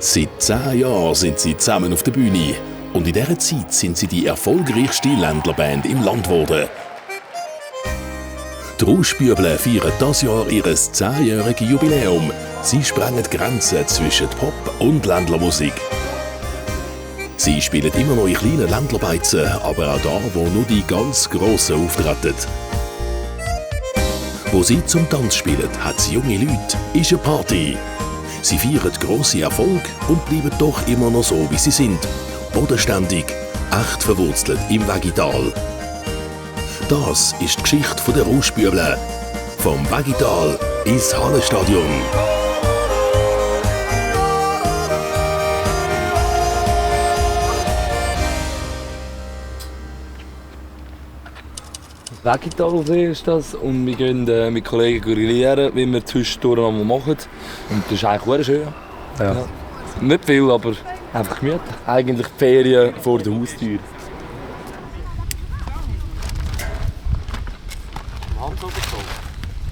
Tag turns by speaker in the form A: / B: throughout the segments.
A: Seit 10 Jahren sind sie zusammen auf der Bühne. Und in dieser Zeit sind sie die erfolgreichste Ländlerband im Land geworden. Die Rauschbüble feiern dieses Jahr ihr 10-jähriges Jubiläum. Sie sprengen die Grenzen zwischen Pop- und Ländlermusik. Sie spielen immer noch in kleinen Ländlerbeizen, aber auch da, wo nur die ganz Grossen auftreten. Wo sie zum Tanz spielen, hat es junge Leute, ist eine Party. Sie feiern grosse Erfolg und bleiben doch immer noch so, wie sie sind. Bodenständig, echt verwurzelt im Weggital. Das ist die Geschichte der Rauschbüble. Vom Weggital ins Hallenstadion.
B: Weggitalsee ist das und wir gehen mit Kollegen grillieren, wie wir zwischendurch noch machen. Und das ist eigentlich schön. Ja. Nicht viel, aber einfach gemütlich. Eigentlich die Ferien vor der Haustür.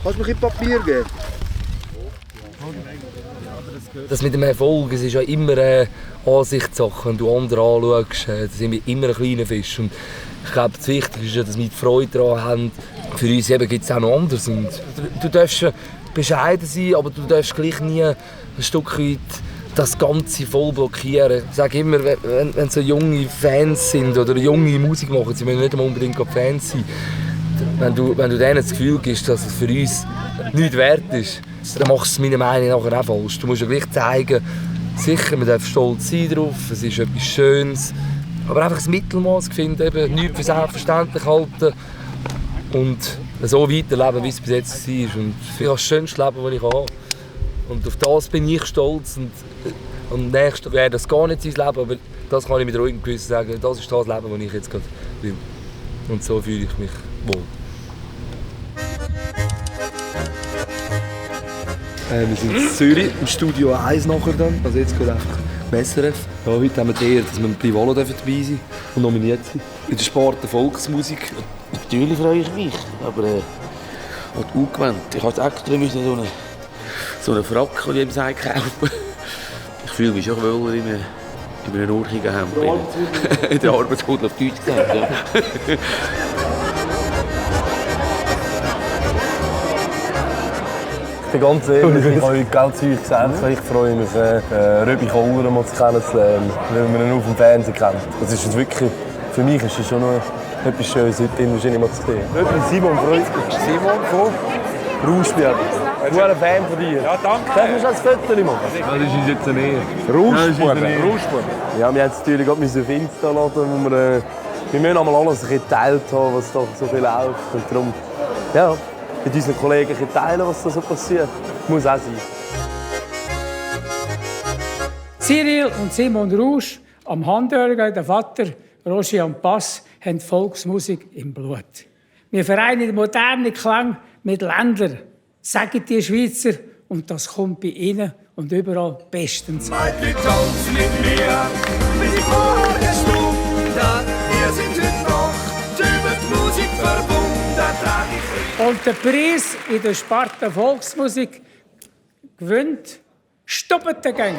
C: Kannst du mir ein Papier geben?
B: Das mit dem Erfolg, es ist ja immer Ansichtssache. Wenn du andere anschaust, das sind wir immer ein kleiner Fisch. Und ich glaube, das Wichtige ist ja, dass wir Freude daran haben. Für uns gibt es auch noch anderes. Und du darfst bescheiden sein, aber du darfst gleich nie ein Stück weit das Ganze voll blockieren. Ich sage immer, wenn so junge Fans sind oder junge Musik machen, sie müssen nicht unbedingt Fans sein. Wenn du denen das Gefühl gibst, dass es für uns nichts wert ist, dann machst du es meiner Meinung nach auch falsch. Du musst ja gleich zeigen, sicher, man darf stolz sein darauf, es ist etwas Schönes, aber einfach das Mittelmaß finden, eben nichts für selbstverständlich halten und so weiterleben, wie es bis jetzt war. Und ich habe das schönste Leben, das ich habe. Und auf das bin ich stolz. Und nächstes wäre das gar nicht sein Leben, aber das kann ich mit ruhigem Gewissen sagen, das ist das Leben, das ich jetzt gerade will. Und so fühle ich mich wohl. Wir sind in Zürich, im Studio 1 nachher dann. Also jetzt geht einfach SRF. Ja, heute haben wir die Ehre, dass wir mit Privalo dabei sein dürfen und nominiert sind. In der Sparte Volksmusik.
D: Natürlich freue ich mich, aber hat angewandt. Ich musste extra so eine Fracke, die ich im Seil kaufen. Ich fühle mich schon wohl in einem urchigen Hemd. In der Arbeitsgruppe auf Deutsch gesagt. Ja.
E: Ich bin ganz ehrlich, ich habe heute ganz Zeug gesagt. Ich freue mich, Röbi Kohler mal kennenzulernen, weil man ihn auf dem Fernsehen kennt. Das ist jetzt wirklich, für mich ist es schon noch etwas Schönes, heute in der Cinema zu sehen. Simon freut mich. Simon von Rauschbüble. Ich bin ein Fan von dir. Ja, danke. Darf ich das Foto machen?
B: Das ist uns jetzt näher.
E: Rauschbüble. Ja, wir haben es natürlich gerade auf Insta laden, wo wir müssen einmal alles ein bisschen geteilt haben, was da so viel läuft. Und darum, ja, mit unseren Kollegen ein bisschen teilen, was da so passiert. Muss auch sein.
F: Cyril und Simon Rausch am Handörger, der Vater Roger am Bass, haben Volksmusik im Blut. Wir vereinen den modernen Klang mit Ländlern, sagen die Schweizer, und das kommt bei ihnen und überall bestens.
G: Michael tanzt mit mir, wie morgen Stunde. Wir sind heute Nacht über die Musik verbunden.
F: Und der Preis in der Sparte Volksmusik gewinnt Stubbentegänger.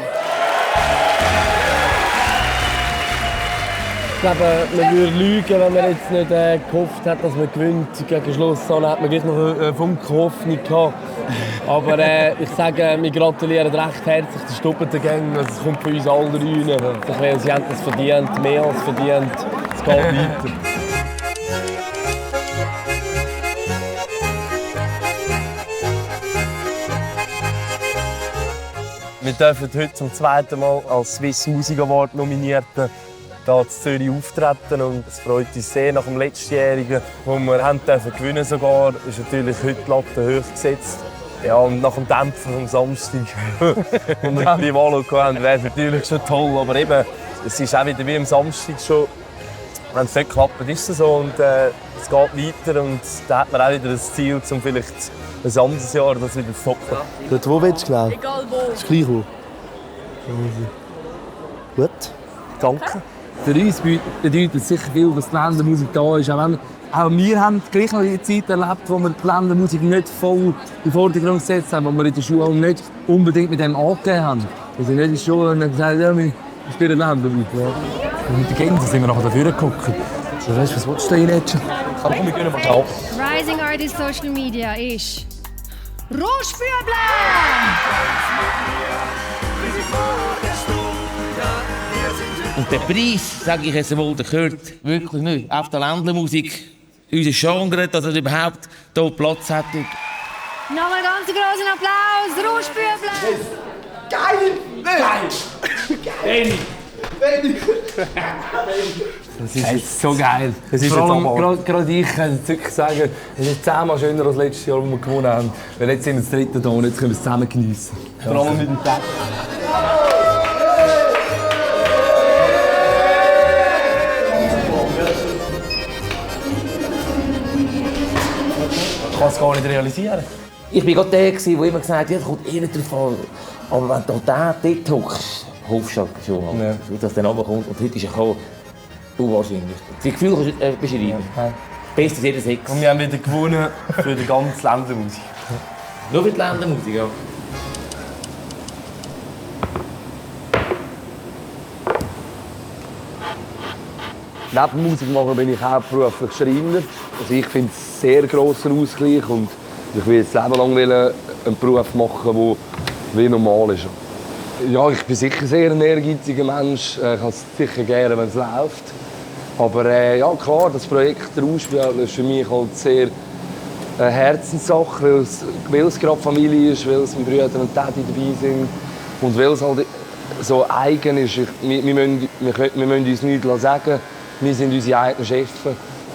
E: Ich glaube, man würde lügen, wenn man jetzt nicht gehofft hat, dass man gewinnt. Gegen Schluss hat man gleich noch eine Funke Hoffnung gehabt. Aber ich sage, wir gratulieren recht herzlich den Stubbentegängern. Es kommt von uns allen rein. Sie haben das verdient, mehr als verdient. Es geht weiter. Wir dürfen heute zum zweiten Mal als Swiss Music Award Nominierten hier in Zürich auftreten und es freut uns sehr nach dem letztjährigen, wo wir haben gewinnen sogar, ist natürlich heute die Latte hoch gesetzt. Ja, und nach dem Dämpfer am Samstag, wo wir die Wahl hatten, wäre natürlich schon toll, aber eben, es ist auch wieder wie am Samstag schon. Wenn es nicht klappt, ist es so und es geht weiter und da hat man auch wieder das Ziel, um vielleicht ein anderes Jahr das wieder zu toppen. Dort, wo willst du genau?
H: Egal wo.
E: Ist gleich wo. Gut, danke.
B: Für uns bedeutet es sicher viel, dass die Ländermusik da ist. Auch wir haben gleich noch die Zeit erlebt, wo wir die Ländermusik nicht voll in den Vordergrund gesetzt haben, wo wir in der Schule nicht unbedingt mit dem angegeben haben. Wir sind nicht in die Schule und haben gesagt, ja, wir spielen Ländermusik. Ja. Und mit den Kindern sind wir nachher dafür geguckt. So, weißt du, was willst du denn jetzt schon? Aber komm, wir gehen mal auf.
C: Rising Artist Social Media ist Rouge-Füble!
D: Und der Preis, sage ich jetzt einmal, der gehört wirklich nicht auf der Ländlermusik. Unser Genre, dass er überhaupt hier Platz hat.
C: Noch einen ganz großen Applaus, Rouge-Füble!
B: Das ist so geil.
E: Das ist
B: Vor
E: jetzt
B: allem, gerade ich kann jetzt wirklich sagen, es ist 10-mal schöner als letztes Jahr, als wir gewonnen haben. Weil jetzt sind wir das dritte da und jetzt können wir es zusammen geniessen.
E: Vor allem mit dem Tag. Ich kann es gar nicht realisieren.
D: Ich war gerade der, der immer gesagt hat, ja, das kommt eh nicht drauf an. Aber wenn du dort hockst, hoffst du schon,
E: Ja.
D: dass das dann runterkommt. Und heute ist er gekommen. Du wahrscheinlich. Das Gefühl kannst du beschreiben.
E: Ja.
D: Bestes jedes Hex.
E: Und wir haben wieder gewonnen für die ganze Ländermusik.
D: Nur für die Ländermusik, ja.
B: Neben Musik machen bin ich hauptberuflich Schreiner. Also ich finde es einen sehr grossen Ausgleich und ich will jetzt Leben lang einen Beruf machen, der wie normal ist. Ja, ich bin sicher ein sehr ehrgeiziger Mensch. Ich habe es sicher gerne, wenn es läuft. Aber ja, klar, das Projekt Rouge-Füble ist für mich halt sehr eine Herzenssache, weil es gerade Familie ist, weil es meine Brüder und Täti dabei sind und weil es halt so eigen ist. Wir müssen uns nichts sagen. Wir sind unsere eigenen Chefs.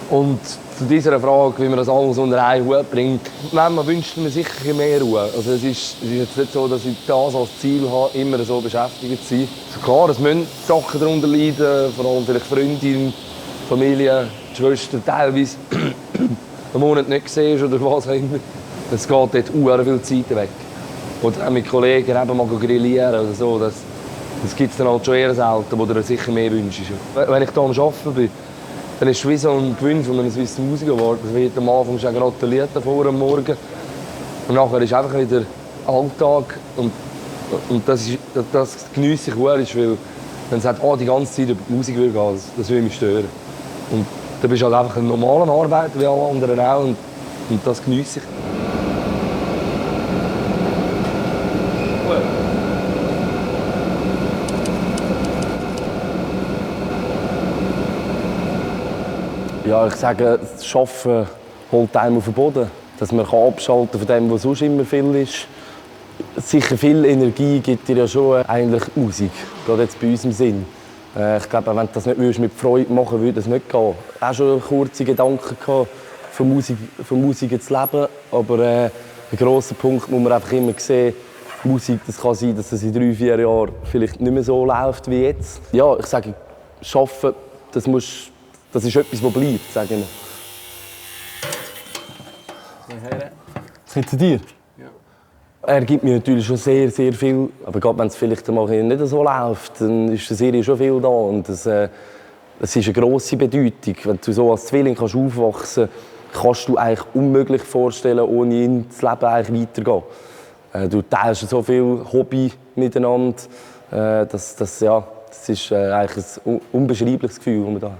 B: Und zu dieser Frage, wie man das alles unter einen Hut bringt, man wünscht mir sicher mehr Ruhe. Also es ist jetzt nicht so, dass ich das als Ziel habe, immer so beschäftigt zu sein. Also klar, es müssen Sachen darunter leiden, vor allem vielleicht Freundin, Familie, Schwester, teilweise einen Monat nicht gesehen oder was auch immer. Es geht dort viel Zeit weg. Oder auch mit Kollegen eben mal grillieren oder so. Das gibt es dann halt schon eher selten, wo du dir sicher mehr wünschst. Wenn ich hier am Arbeiten bin, dann ist es wie so ein Gewinn von einem Swiss Music Award. Das wird am Anfang schon gratuliert vor am Morgen. Und nachher ist einfach wieder Alltag. Und das geniesse ich sehr, weil wenn es die ganze Zeit über die Musik will gehen, das will mich stören. Und dann bist du halt einfach ein normaler Arbeiter wie alle anderen auch. Und das geniesse ich. Ja, ich sage, das Arbeiten holt einem auf den Boden. Dass man abschalten kann von dem, was sonst immer viel ist. Sicher viel Energie gibt dir ja schon eigentlich Musik, gerade jetzt bei uns im Sinn. Ich glaube, wenn du das nicht mit Freude machen würdest, würde es nicht gehen. Auch schon kurze Gedanken gehabt, von Musik zu leben. Aber ein grosser Punkt muss man einfach immer sehen, Musik, das kann sein, dass es in 3-4 Jahren vielleicht nicht mehr so läuft wie jetzt. Ja, ich sage, Arbeiten, das ist etwas, das bleibt, sage ich. Was hinter dir? Ja. Er gibt mir natürlich schon sehr, sehr viel. Aber gerade wenn es vielleicht mal nicht so läuft, dann ist der Serie schon viel da. Und das ist eine grosse Bedeutung. Wenn du so als Zwilling aufwachsen kannst du eigentlich unmöglich vorstellen, ohne ihn das Leben eigentlich weitergehen. Du teilst so viel Hobby miteinander. Das ist eigentlich ein unbeschreibliches Gefühl, das man da hat.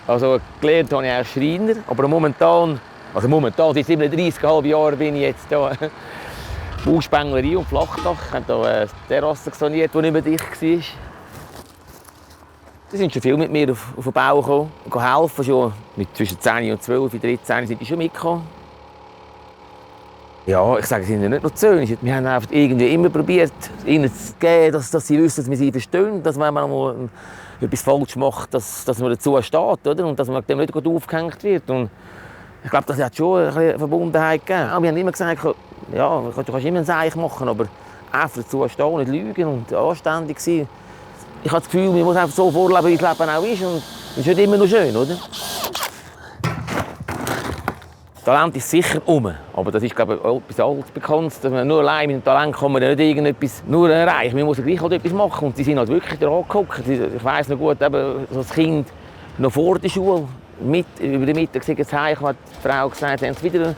D: Also gelernt habe ich auch Schreiner, aber momentan, seit 37,5 Jahren bin ich jetzt hier. Bauspenglerei und Flachdach. Ich habe hier eine Terrasse saniert, die nicht mehr dicht war. Sie sind schon viel mit mir auf den Bau gekommen und helfen. Schon zwischen 10 und 12, 13 sind die schon mitgekommen. Ja, ich sage, sie sind ja nicht nur Söhne. Wir haben einfach irgendwie immer probiert, ihnen zu geben, dass sie wissen, dass wir sie verstehen, dass wenn man mal etwas falsch macht, dass man dazu steht, oder? Und dass man dem nicht aufgehängt wird. Und ich glaube, das hat schon eine Verbundenheit gegeben. Wir haben immer gesagt, ja, du kannst immer ein Seich machen, aber einfach dazu stehen, nicht lügen und anständig sein. Ich habe das Gefühl, man muss einfach so vorleben, wie das Leben auch ist. Und es ist nicht immer nur schön, oder? Talent ist sicher aber das ist, glaube ich, etwas altbekanntes. Nur allein mit dem Talent kann man nicht irgendetwas nur erreichen. Man muss gleich halt etwas machen. Und die sind halt wirklich da angehockt. Ich weiss noch gut, eben, so als Kind noch vor der Schule, über den Mittag sind sie heim, hat die Frau gesagt, haben sie wieder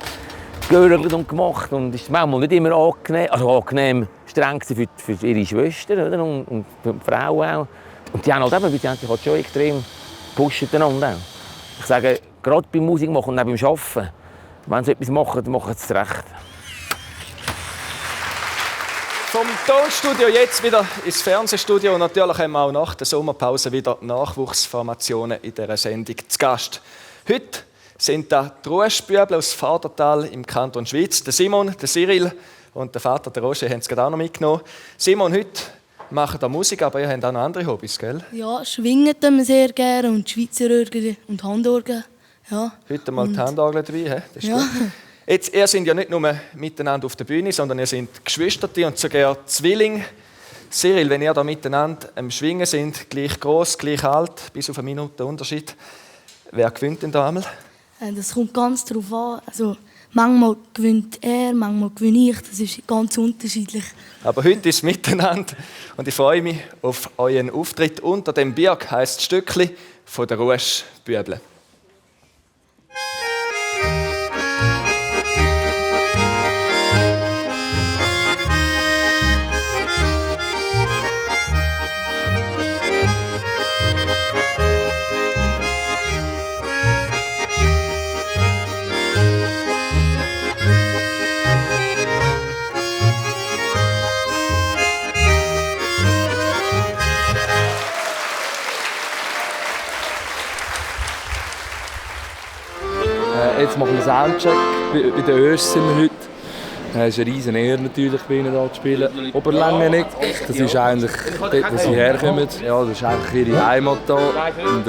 D: gegurgelt und gemacht. Und es ist manchmal nicht immer angenehm streng für ihre Schwestern, oder? Und für die Frau auch. Und die haben halt eben, die haben sich halt schon extrem gepusht. Ich sage, gerade beim Musik machen und auch beim Arbeiten, wenn sie etwas machen, dann machen sie es recht.
H: Vom Tonstudio jetzt wieder ins Fernsehstudio. Und natürlich haben wir auch nach der Sommerpause wieder Nachwuchsformationen in dieser Sendung zu Gast. Heute sind da die Ruschbüble aus Vatertal im Kanton Schwyz. Der Simon, der Cyril und der Vater, der Roger, haben es gerade auch noch mitgenommen. Simon, heute macht ihr Musik, aber ihr habt auch noch andere Hobbys, gell?
I: Ja, schwingen wir sehr gerne und Schweizer Orgel und Handorgel. Ja.
H: Heute mal die Handorgel dabei, he? Das ist gut. Jetzt, ihr seid ja nicht nur miteinander auf der Bühne, sondern ihr seid Geschwister und sogar Zwillinge. Cyril, wenn ihr da miteinander am Schwingen sind, gleich groß, gleich alt, bis auf eine Minute Unterschied, wer gewinnt denn da einmal?
I: Das kommt ganz darauf an. Also, manchmal gewinnt er, manchmal gewinne ich. Das ist ganz unterschiedlich.
H: Aber heute ist es miteinander und ich freue mich auf euren Auftritt. Unter dem Birk heisst das Stückli von der Ruschbüble.
B: Jetzt machen wir Soundcheck. Bei den Örs sind wir heute. Es ist eine riesen Ehre natürlich, bei ihnen hier zu spielen. Oberlängeneck, das ist eigentlich dort, wo sie herkommen. Ja, das ist eigentlich ihre Heimat hier. Und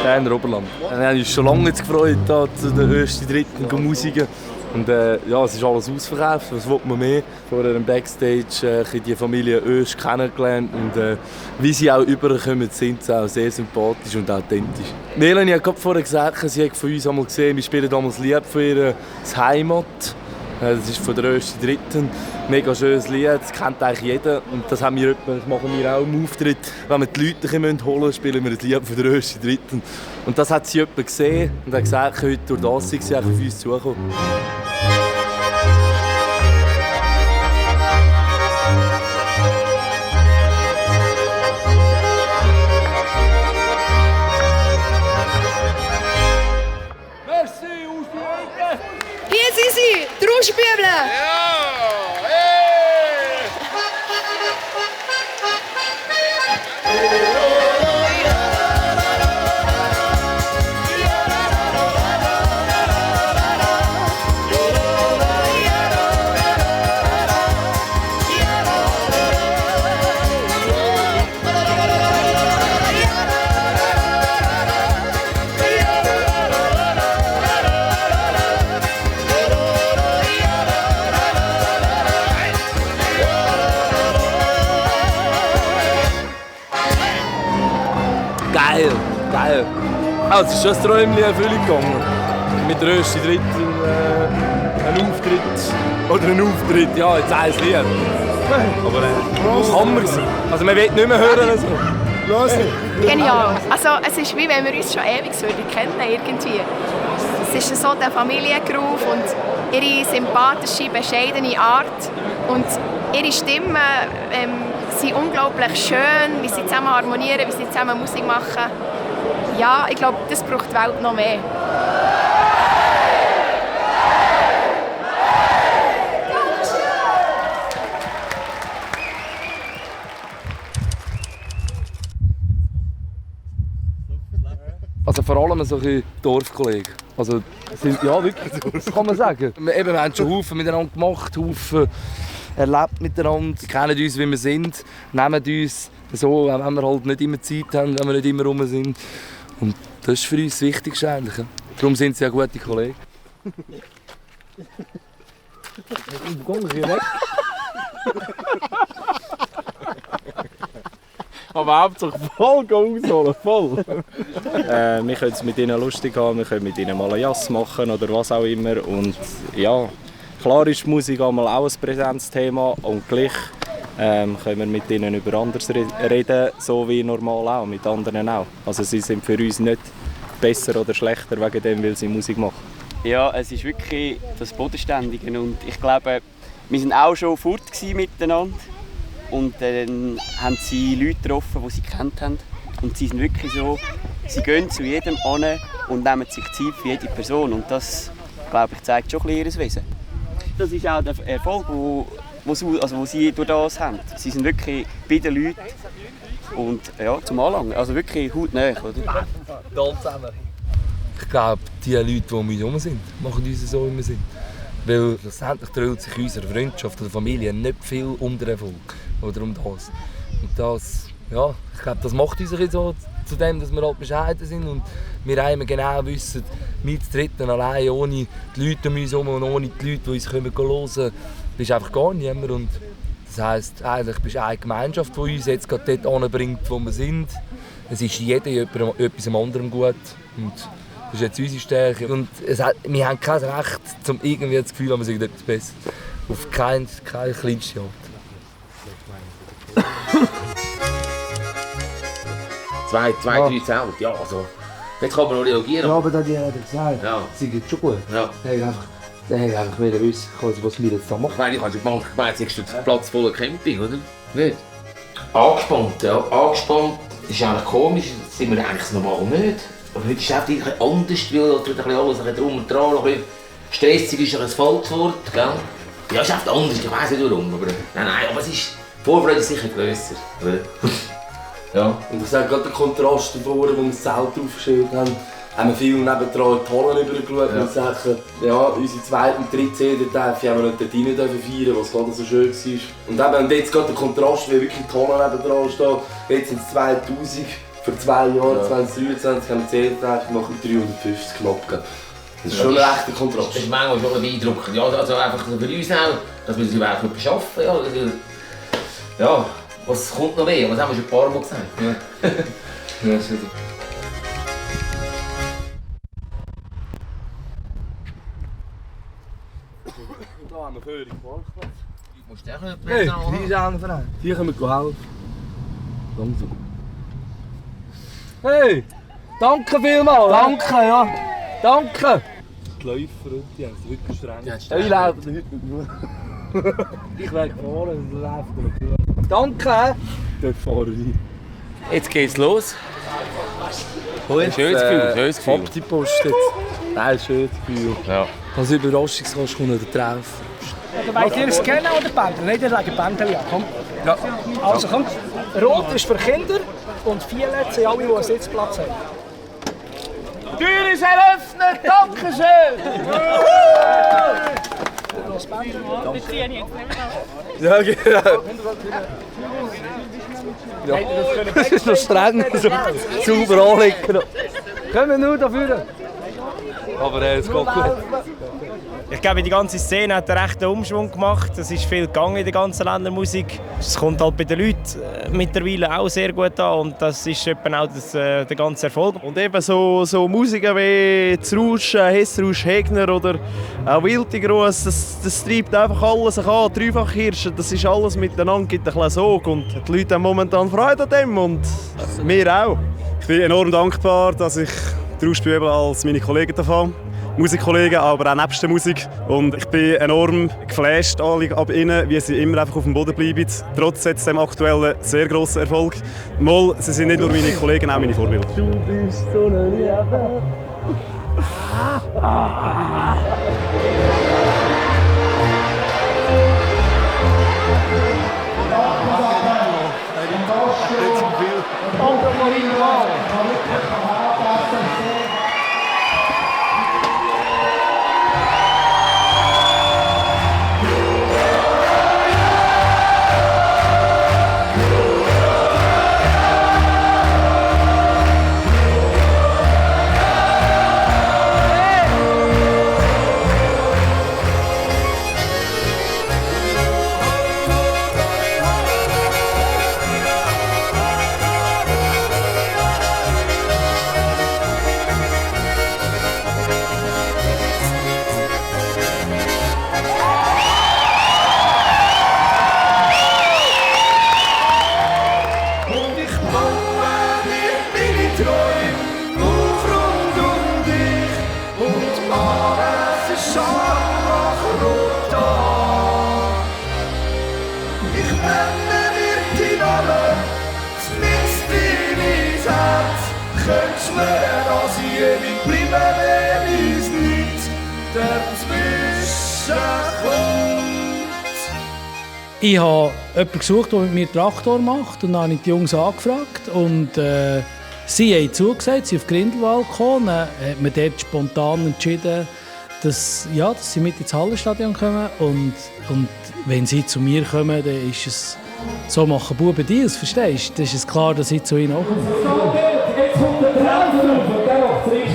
B: ja, in der Oberland. Wir haben uns schon lange gefreut, hier zu den ersten Dritten Musiken. Und ja, es ist alles ausverkauft. Was will man mehr? Vorher im Backstage die Familie Ösch kennengelernt. Und wie sie auch überkommen, sind sie auch sehr sympathisch und authentisch. Melanie hat gerade vorher gesagt, sie hat von uns einmal gesehen, wir spielen damals Lied von ihrer Heimat. Das ist von der ersten Dritten. Mega schönes Lied, das kennt eigentlich jeder. Und das machen wir auch im Auftritt. Wenn wir die Leute holen müssen, spielen wir ein Lied von der ersten Dritten. Und das hat sie jemand gesehen und hat gesagt, heute durch das sei sie auf uns zugekommen.
C: Hier sind sie, die Ruschbüble.
B: Geil. Also, es ist schon ein Träumchen in Erfüllung gegangen. Mit der ersten Dritten ein Auftritt, ja, jetzt ein Lied. Aber das war Hammer. Also man will nicht mehr hören. Also.
J: Genial. Also, es ist wie wenn wir uns schon ewig kennen irgendwie. Es ist so der Familiengroove und ihre sympathische, bescheidene Art. Und ihre Stimmen sind unglaublich schön, wie sie zusammen harmonieren, wie sie zusammen Musik machen. Ja, ich glaube, das braucht die Welt noch mehr.
B: Also vor allem so ein Dorfkollegen. Also sind, ja, wirklich, das kann man sagen. Wir haben schon Haufen miteinander gemacht, Haufen erlebt miteinander, kennen uns, wie wir sind, nehmen uns so, wenn wir halt nicht immer Zeit haben, wenn wir nicht immer rum sind. Und das ist für uns das Wichtigste eigentlich. Darum sind sie ja gute Kollegen.
E: Aber hauptsächlich voll ausholen, voll. Wir können es mit ihnen lustig haben, wir können mit ihnen mal einen Jass machen oder was auch immer. Und ja, klar ist Musik einmal auch ein Präsenzthema und gleich können wir mit ihnen über anderes reden, so wie normal auch, mit anderen auch. Also sie sind für uns nicht besser oder schlechter wegen dem, weil sie Musik machen.
K: Ja, es ist wirklich das Bodenständige und ich glaube, wir waren auch schon fort miteinander und dann haben sie Leute getroffen, die sie gekannt haben und sie sind wirklich so, sie gehen zu jedem an und nehmen sich Zeit für jede Person und das, glaube ich, zeigt schon ein bisschen ihr Wesen. Das ist auch der Erfolg, wo sie durch das haben. Sie sind wirklich bei den Leuten und ja, zum Anlangen, also wirklich hautnah, oder?
B: Ich glaube, die Leute, die um uns herum sind, machen uns so, wie wir sind. Weil schlussendlich dreht sich unsere Freundschaft oder Familie nicht viel um den Erfolg oder um das. Und das, ja, ich glaube, das macht uns so zu dem, dass wir halt bescheiden sind und wir einmal genau wissen, wir zu dritten allein, ohne die Leute um uns herum und ohne die Leute, die uns hören können, bist einfach gar niemand. Und das heisst, eigentlich bist du eine Gemeinschaft, die uns jetzt gerade dort anbringt, wo wir sind. Es ist jeder etwas anderem gut. Und das ist jetzt unsere Stärke. Und wir haben kein Recht, um irgendwie das Gefühl haben, wir sind etwas besser. Auf keine kleinste Art.
D: Zwei, drei Zelt, ja, also. Jetzt kann man noch reagieren.
B: Ja, aber das hat ja gesagt.
D: Ja.
B: Sie geht schon gut.
D: Ja.
B: Der hat einfach wissen, was wir jetzt da machen.
D: Ich meine, jetzt ist der Platz voller Camping, oder? Nicht? Angespannt, ja. Angespannt ist eigentlich komisch, das sind wir eigentlich normal nicht. Aber heute ist es einfach ein anders, weil da tut alles ein bisschen drum und dran, ein bisschen stressig ist ein Volkswort, gell? Ja, es ist einfach anders, ich weiss nicht warum, aber nein, aber es ist, die Vorfreude ist sicher grösser, oder? Ja. Und das hat gerade den Kontrast davor, wo wir das Zelt aufgestellt haben wir viel nebendran die Hallen übergeschaut und sagen, ja, unsere zweite und dritte CD haben wir nicht dort rein feiern, was gerade so schön war. Und jetzt gerade der Kontrast, wie wirklich die Hallen nebendran steht. Jetzt sind es 2000, vor 2 Jahren, 2023, haben wir CD-Tag gemacht mit 350 knapp. Das ist schon ein rechter Kontrast. Das ist manchmal schon beeindruckend. Ja, also einfach für uns auch, dass wir das überhaupt nicht beschaffen. Ja, was kommt noch mehr? Was haben wir schon ein paar Mal gesagt? Ja. Ja,
E: Da haben wir Föhring Parkplatz.
D: Du musst auch nicht
B: Hey, die ist auch ein Verein.
E: Hier können wir helfen. Langsam.
B: Hey, danke vielmals. Danke, ja. Danke.
E: Die Läufer, die haben es wirklich streng.
B: Ja, ich laufe heute nicht gut. Ich werde fahren, das läuft noch gut. Danke.
E: Dort fahren wir.
D: Jetzt geht's los. Schönes Gefühl, schönes Gefühl.
B: Optipost jetzt. Nein, schönes Gefühl.
D: Ja.
B: Als Überraschungsgast kommt noch der drauf.
F: Ja, wollt ihr es kennen oder Bändel? Nicht, ihr legt Bändel an, komm.
B: Ja.
F: Also komm, Rot ist für Kinder und Violett sind alle, die einen Sitzplatz haben.
G: Die Tür ist eröffnet, Dankeschön!
B: Ja, genau. Ja. Das ist noch streng, so sauber anlegen. Können wir nur dafür? Aber es geht gut.
E: Ich glaube, die ganze Szene hat einen rechten Umschwung gemacht. Es ist viel gegangen in der ganzen Ländermusik. Es kommt halt bei den Leuten mittlerweile auch sehr gut an und das ist eben auch der ganze Erfolg.
L: Und eben so Musiker wie Zrausch, Hessrausch, Hegner oder auch Wiltigruß, das treibt einfach alles an. Dreifachhirsche, das ist alles miteinander, gibt ein bisschen Sog und die Leute haben momentan Freude an dem und wir auch. Ich bin enorm dankbar, dass ich Zrausch bin als meine Kollegen davon. Musikkollegen, aber auch nebst der Musik. Und ich bin enorm geflasht ab ihnen, wie sie immer einfach auf dem Boden bleiben, trotz jetzt dem aktuellen sehr grossen Erfolg. Mal, sie sind nicht nur meine Kollegen, auch meine Vorbilder.
G: Du bist so eine Liebe. träum auf rund dich und alles ist einfach rot an. Ich nenne dir die Namen, zumindest dein Herz. Könntest du mir als ewig bleiben, wenn uns nichts dazwischen kommt?
F: Ich habe jemanden gesucht, der mit mir Traktor macht. Und dann habe ich die Jungs angefragt. Und sie haben zugesagt, sie sind auf Grindelwald gekommen. Dann hat man dort spontan entschieden, dass sie mit ins Hallenstadion kommen. Und wenn sie zu mir kommen, dann ist es so, machen Buben Deals, verstehst du? Dann ist es klar, dass ich zu ihnen auch komme.
G: Jetzt kommt der Traum und der macht es richtig.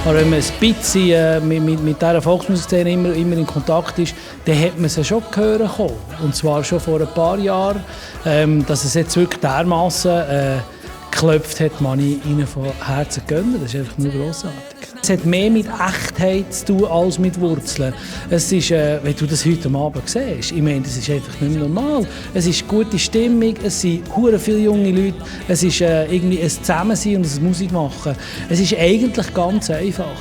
F: Aber wenn man ein bisschen mit dieser Volksmusikszene immer in Kontakt ist, dann hat man sie schon hören kommen. Und zwar schon vor ein paar Jahren. Dass es jetzt wirklich dermassen geklopft hat, man ihnen von Herzen gönnen. Das ist einfach nur grossartig. Es hat mehr mit Echtheit zu tun als mit Wurzeln. Es ist, wenn du das heute Abend siehst, ich meine, das ist einfach nicht mehr normal. Es ist gute Stimmung, es sind hure viele junge Leute, es ist irgendwie ein Zusammensein und ein Musik machen. Es ist eigentlich ganz einfach.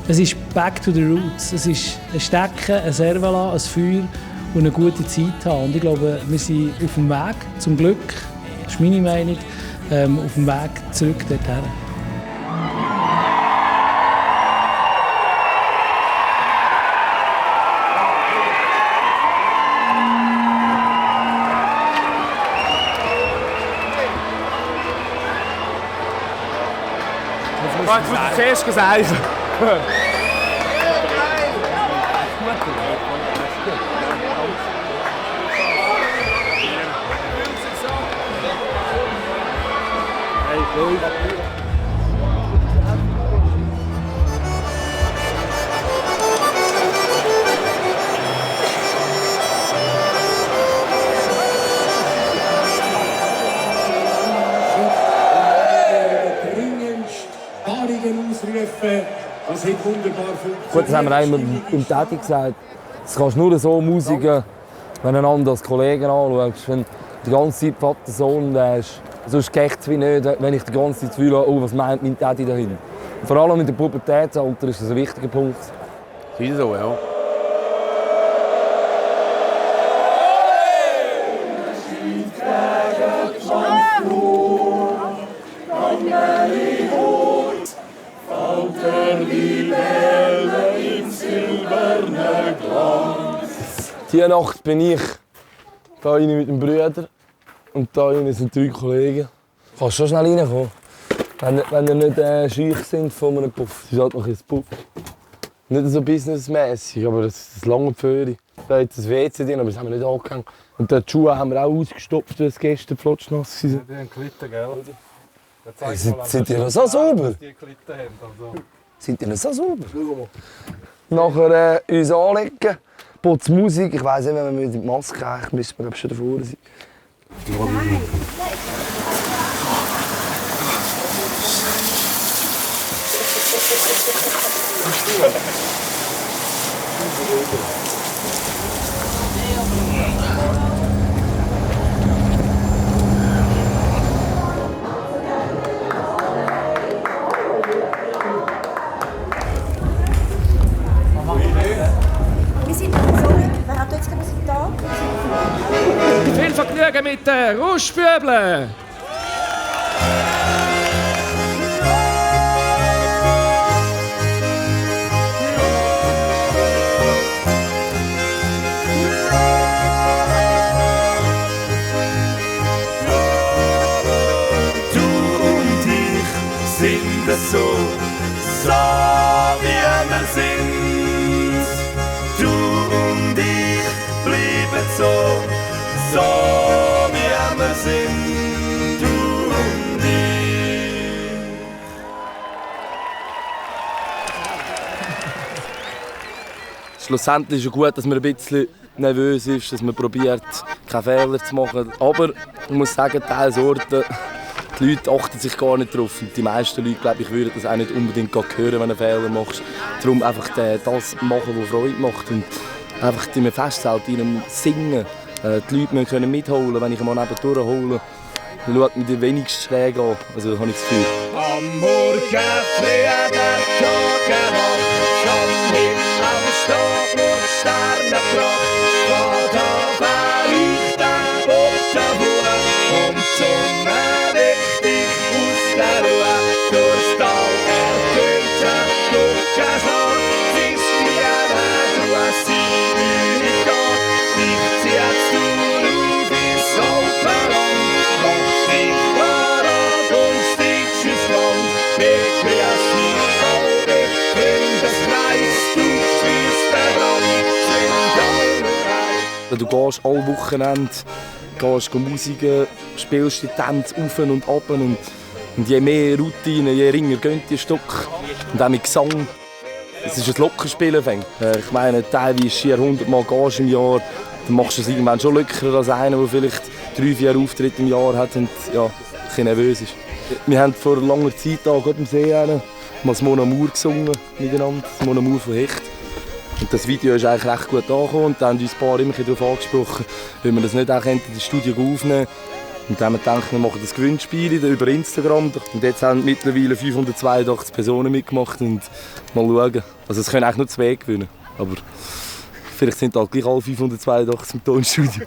F: Es ist back to the roots. Es ist ein Stecken, ein Servala, ein Feuer und eine gute Zeit haben. Und ich glaube, wir sind auf dem Weg, zum Glück, das ist meine Meinung, auf dem Weg zurück dorthin.
E: Jetzt muss ich zuerst gesagt.
M: Das hat wunderbar funktioniert.
B: Gut, das haben wir einmal im Täti gesagt. Das kannst du nur so Musiken, wenn du einander als Kollegen anschaust. Wenn du die ganze Zeit Vater-Sohn hast, sonst geht es wie nicht, wenn ich die ganze Zeit fühle, oh, was meint mein Täti dahin. Vor allem in der Pubertätsalter ist das ein wichtiger Punkt.
D: Das ist so, ja.
B: Diese Nacht bin ich hier rein mit dem Bruder und hier rein sind 3 Kollegen. Du kannst schon schnell reinkommen, wenn ihr nicht schüch sind von einem Puff. Das ist halt noch ein Puff. Nicht so businessmässig, aber das lange Föhre. Da hat das WC drin, aber das haben wir nicht angehängt. Und die Schuhe haben wir auch ausgestopft, weil es gestern flotschnass waren.
E: Die haben gelitten, gell?
B: Sind die noch so sauber? Sind die noch so sauber? Nachher uns anlegen, putz Musik. Ich weiss nicht, wenn wir mit der Maske eigentlich müssen wir schon davor sein.
N: Wir sind zurück. Wer hat jetzt gerade da?
H: Viel Vergnügen mit den Rauschbübeln!
G: Sind es so wie wir sind. Du und ich bleiben so wie wir sind. Du und ich.
B: schlussendlich ist es gut, dass man ein bisschen nervös ist, dass man probiert, keine Fehler zu machen. Aber ich muss sagen, teils Orte, die Leute achten sich gar nicht drauf. Und die meisten Leute, glaube ich, würden das auch nicht unbedingt hören, wenn du einen Fehler machst. Darum einfach das machen, was Freude macht. Und einfach in einem Festzelt, in einem Singen. Die Leute können mitholen, wenn ich mal nebendurch hole. Dann schaut man die wenigsten schräg an. Also habe ich das Gefühl.
G: Am Morgen früh der Tag erwacht, schon Himmel am Stab und Sternenpracht. Geht auf ein Licht am Boden hoch und die Sonne weckt dich aus der Ruhe. Durchs Tal ertönt ein Glockenschlag, es ist wie eine Ruhe, sie geht. Dich ziehst du auf ins Alpenland, machst dich parat und steigst ins Land. Begrüßt dich alle Freundeskreis, du spürst den Brand, sind alle rein.
B: Du gehst alle Wochenende, gehst Musik, spielst die Tänze auf und ab. Und je mehr Routine, je ringer gehen die Stück. Und auch mit Gesang. Es ist ein Lockerspielen. Ich meine, teilweise schier 100 Mal gehst im Jahr. Dann machst du es irgendwann schon lockerer als einer, der vielleicht 3-4 Auftritte im Jahr hat und ja, ein bisschen nervös ist. Wir haben vor langer Zeit hier gerade am See mal das Mon Amour gesungen miteinander, das Mon Amour von Hecht. Und das Video ist eigentlich recht gut angekommen und dann haben uns ein paar immer darauf angesprochen, ob wir das nicht auch in das Studio aufnehmen. Und dann haben wir gedacht, wir machen das Gewinnspiel über Instagram. Und jetzt haben mittlerweile 582 Personen mitgemacht und mal schauen. Also es können eigentlich nur 2 gewinnen, aber vielleicht sind halt gleich alle 582 im Tonstudio.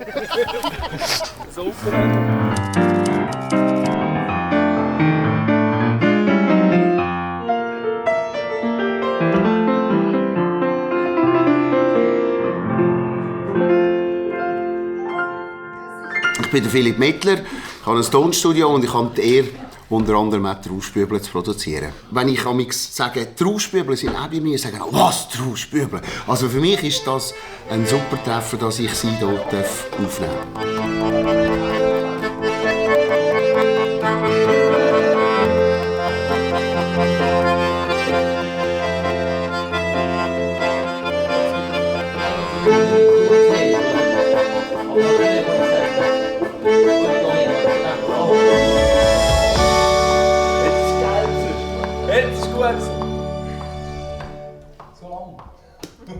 O: Ich bin der Philipp Mettler, ich habe ein Tonstudio und ich habe die Ehre, unter anderem auch Trauspübel zu produzieren. Wenn ich sage, Trauspübel sind auch bei mir, sagen alle, was, Trauspübel? Also für mich ist das ein super Treffer, dass ich sie dort aufnehmen darf.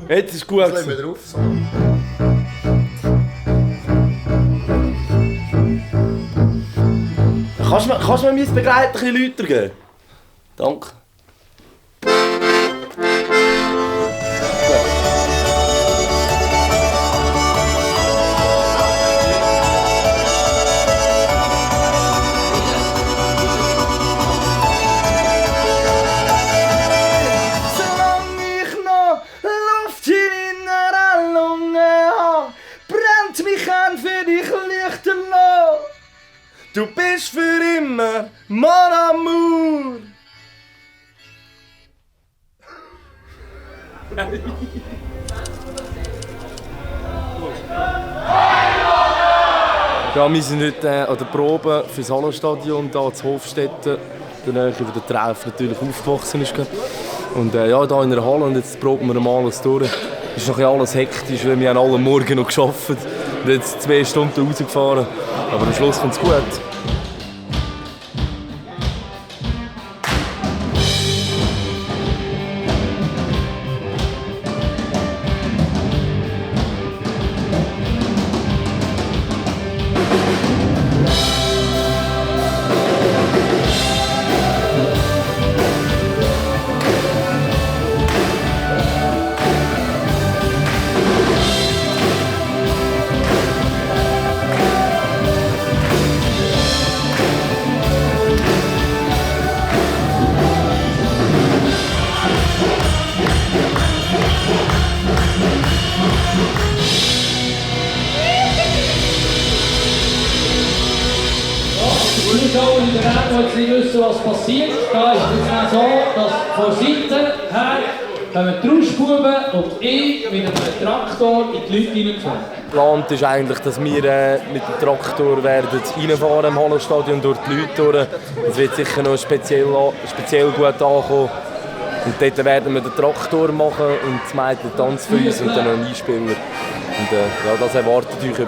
B: Jetzt ist gut.
O: Jetzt wir drauf.
B: Kannst du mir mein Begleiter ein bisschen lauter geben? Danke.
E: Du bist für immer Mon Amour.
B: Ja, wir sind heute an der Probe für das Hallenstadion hier in Hofstetten, in der Nähe, wo der Treff natürlich aufgewachsen ist. Und ja, hier in der Halle und jetzt proben wir mal alles durch. Es ist noch alles hektisch, weil wir haben alle Morgen noch gearbeitet und jetzt 2 Stunden rausgefahren. Aber am Schluss kommt es gut.
P: Zuschauer in der Ränge, die nicht wissen, was passiert. Da ist es so, dass von Seiten her kommen die Trauschbuben und ich mit einem Traktor in die Leute hineingefahren.
B: Geplant ist eigentlich, dass wir mit dem Traktor reinfahren im Hallenstadion durch die Leute durch. Es wird sicher noch speziell gut ankommen. Und dort werden wir den Traktor machen und das Mädchen tanzt für uns und dann noch einen Einspieler. Und ja, das erwartet euch.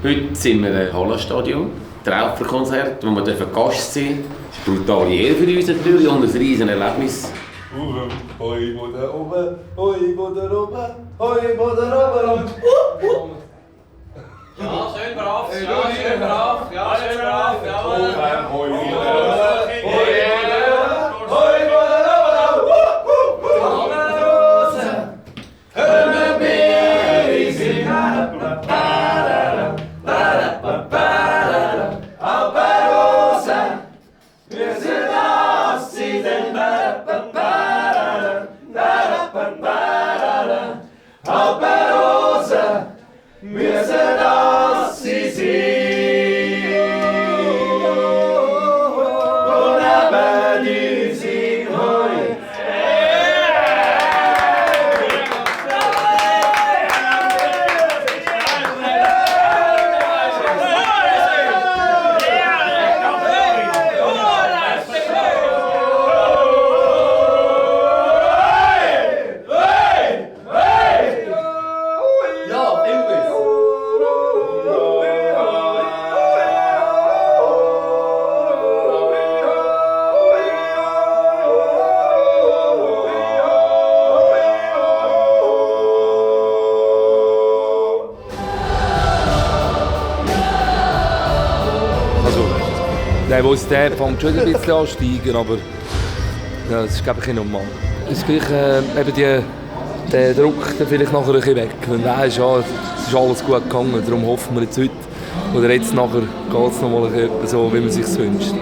D: Heute sind wir im Hallenstadion, Trauferkonzert, wo wir Gast sein dürfen. Das ist eine brutale Ehre für uns natürlich und ein riesen Erlebnis.
G: Hoi, Boden oben, hoi, Boden oben, hoi, Boden oben. Ja, schön brav, ja, schön brav, ja, schön brav, jawohl. Hoi, Boden oben, hoi, Boden oben. Hör mir, ich sing wir sind aus, sie den Alperosa, wir sind aus, sie und aber die sind heute.
B: Der, der ist der, fängt schon ein bisschen ansteigen, aber ja, das ist, glaube ich, normal. Es ist gleich eben der Druck dann vielleicht nachher ein bisschen weg. Wenn du weißt, ja, es ist alles gut gegangen, darum hoffen wir jetzt heute oder jetzt nachher geht es nochmal so, wie man es sich wünscht.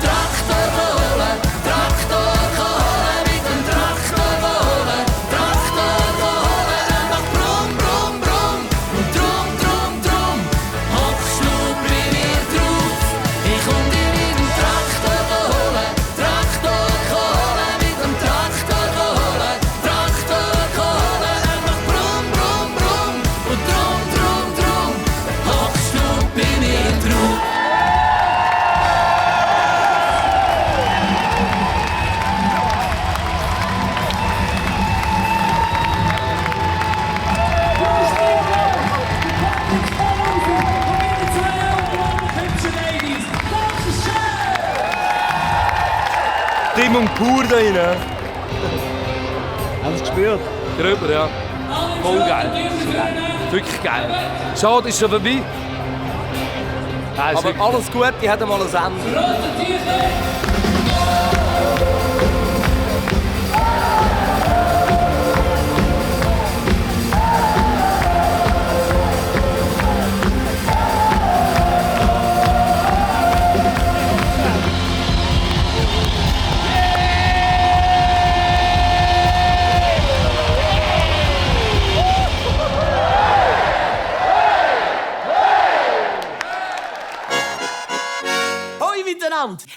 G: Traktor holen, mit dem Traktor.
E: Stimmung pur da rein.
L: Haben Sie es gespürt?
B: Drüber, ja. Voll geil. Wirklich geil. Schade, ist schon vorbei. Aber alles Gute hat einmal ein Ende.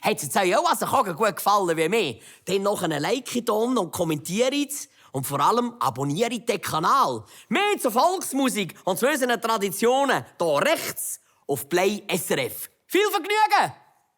Q: Hat es euch auch also gut gefallen wie mir? Dann noch einen Like und kommentiert. Und vor allem abonniert den Kanal. Mehr zur Volksmusik und zu unseren Traditionen hier rechts auf Play SRF. Viel Vergnügen!